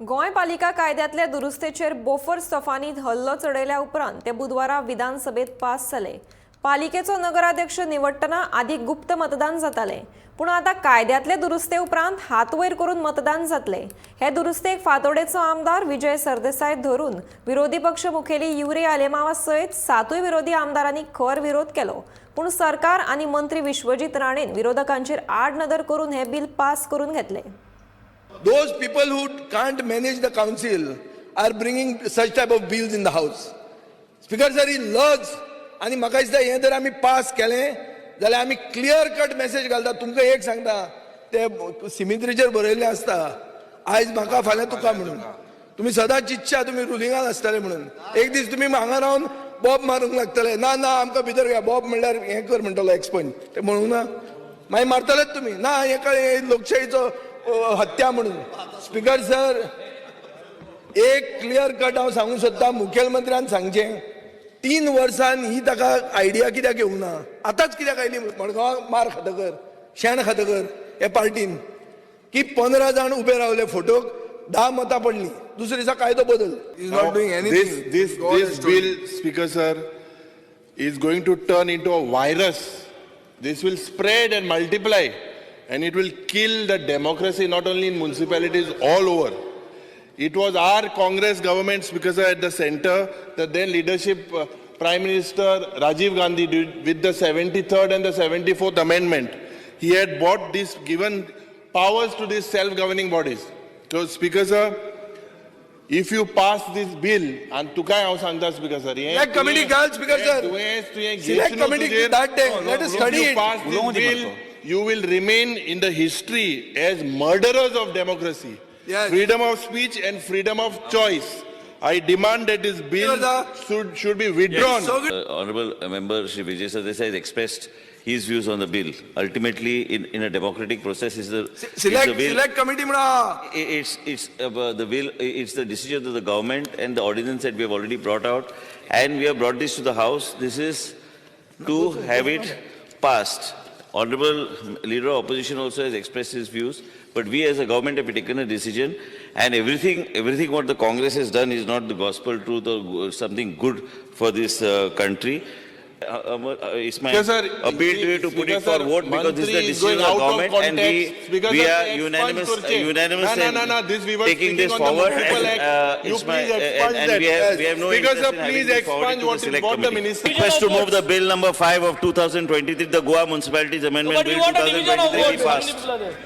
गोंय पालिका कायद्यांतल्या दुरुस्तेचेर बोफोर्स तोफांनी हल्लो चडयल्या उपरांत ते बुधवारा विधानसभेत पास जाले. पालिकेचो नगराध्यक्ष निवडटना आदी गुप्त मतदान जातालें, पूण आतां कायद्यांतले दुरुस्ते उपरांत हात वयर करून मतदान जातलें. हे दुरुस्तेक फातोडेचो आमदार विजय सरदेसाय धरून विरोधी पक्ष मुखेली युरी आलेमावा सयत सातूय विरोधी आमदारांनी खर विरोध केलो. पूण सरकार आनी मंत्री विश्वजीत राणेन विरोधकांचेर आडनदर करून हें बील पास करून घेतलें. Those people who can't manage the council are bringing such type of bills in the house. Speaker sir, ही लज. आनी म्हाका दिसता हें जर आमी पास केलें जाल्यार आमी क्लियर कट मॅसेज घालता. तुमकां एक सांगता, ते सिमित्रीचेर बरयल्लें आसता, आयज म्हाका फाल्यां तुका म्हणून. तुमी सदांच चिंतच्या तुमी रुलिंगान आसतले म्हणून. एक दीस तुमी हांगा रावन बोब मारूंक लागतले, ना ना, आमकां भितर घे. बोब म्हणल्यार हें कर म्हणटलो, एक्सपंज ते म्हणूंक ना, मागीर मारतलेच तुमी. ना, हें कळ्ळें, लोकशाहीचो हत्या म्हणून. स्पीकर सर, एक क्लियर कट हांव सांगूंक सोदता, मुखेलमंत्र्यान सांगचें, 3 वर्सान ही ताका आयडिया कित्याक येवंक ना? आतांच कित्याक आयली मडगांवाक मार खातकर, शेण खातकर हे पार्टीन, की 15 जाण उबे रावले फोटोक, 10 मतां पडली, दुसरे दिसा कायदो बदल. He's not doing anything. This, God this has told. Bill, Speaker sir, is going to turn into a virus. This will spread and multiply, and it will kill the democracy not only in municipalities, all over. It was our Congress government, Speaker sir, at the center, the then leadership, Prime Minister Rajiv Gandhi did with the 73rd and the 74th Amendment. He had bought this, given powers to these self-governing bodies. So, Speaker sir, if you pass this bill, आणि तुकाय हांव सांगता speaker sir, हे Select committee घाल, Speaker sir. तुवें तुवें Select committee that day. Let us study you it. Pass this bill, you will remain in the history as murderers of democracy, freedom of speech and freedom of choice. I demand that this bill should be withdrawn. सगळी Honorable Member Shri Vijay Sardesai has expressed his views on the bill. Ultimately, in a democratic process, is the select bill. Select committee म्हणा. It's the bill, it's the decision of the government and the ordinance that we have already brought out. And we have brought this to the House. This is to have it passed. Honorable Leader of Opposition also has expressed his views, but we as a government have taken a decision, and everything what the Congress has done is not the gospel truth or something good for this country. It's my Speaker sir, appeal to you to put Speaker it for sir, vote because this is the Mantri is decision going of the out of government and we, context. Speaker we sir, are expunge unanimous, करचे. Unanimous ना, ना, in ना, ना, this we were taking speaking this on the forward Municipal and, Act. You it's my, please expunge and that. we have no Speaker interest sir, in having please this forwarded expunge to the what is select what the committee. Minister. Request to move the bill number 5 of 2023, the Goa Municipalities Amendment But we Bill want a division of 2023 be votes. How many passed. people are there?